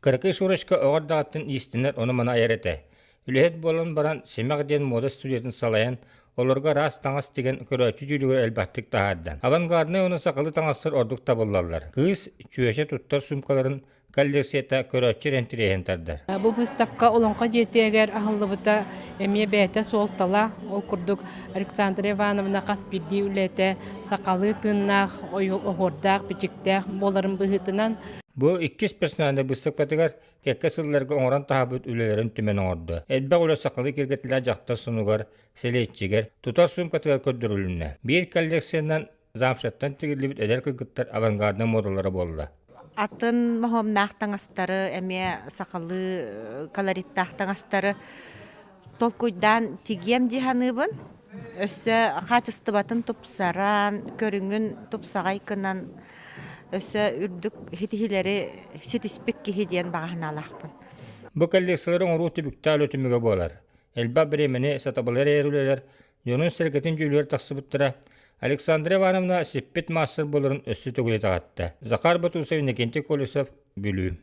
Кыракый Шурочка оҕо эрдэҕиттэн иистэнэр ону-маны айар этэ. Үлэһит буолан баран Симэх диэн муода студиятын салайан, олорго араас таҥас тигэн көрөөччү дьүүлүгэр элбэхтик таһаарда. Авангарднай уонна сахалыы таҥастар ордук табыллаллар. Кыыс чүөчэ туттар суумкаларын коллекцията көрөөччү эрэ интэриэһин тардар. Бу быыстапка Олоҥхо дьиэтигэр аһыллыбыта эмиэ бэйэтэ суолталаах. Ол курдук Александра Ивановна хас биирдии үлэтэ сахалыы тыыннаах, оһуордаах, бичиктээх буоларын быһыытынан Бу иккис персональнай быыстапкатыгар кэккэ сылларга оҥорон таһаарбыт үлэлэрин түмэн оҥордо. Элбэх үлэ сахалыы киэргэтилээх дьахтар сонугар, сэлиэччигэр, тутар суумкатыгар көрдөрүлүннэ. Биир коллекциянан замшаттан тигиллибит эдэр кыргыттар авангарднай муодалара буолла. Атын моһуомнаах таҥастары эмиэ сахалыы колориттаах таҥастары толкуйдаан тигиэм дии саныыбын. Өссө хаачыстыбатын тупсаран, көрүҥүн тупсаҕай гынан өссө үрдүк ситиһиилэри ситиспит киһи диэн баҕа санаалаахпын. Бу коллекциялары оҥоруу түбүктээх үлэ түмүгэ буолар. Элбэх бириэмэни сатабылы эрэйэр үлэлэр дьонун-сэргэтин дьүүлүгэр тахсыбыттара Александра Ивановна сиппит маастар буоларын өссө төгүл итэҕэттэ. Захар Батусов, Иннокентий Колесов, Бүлүү.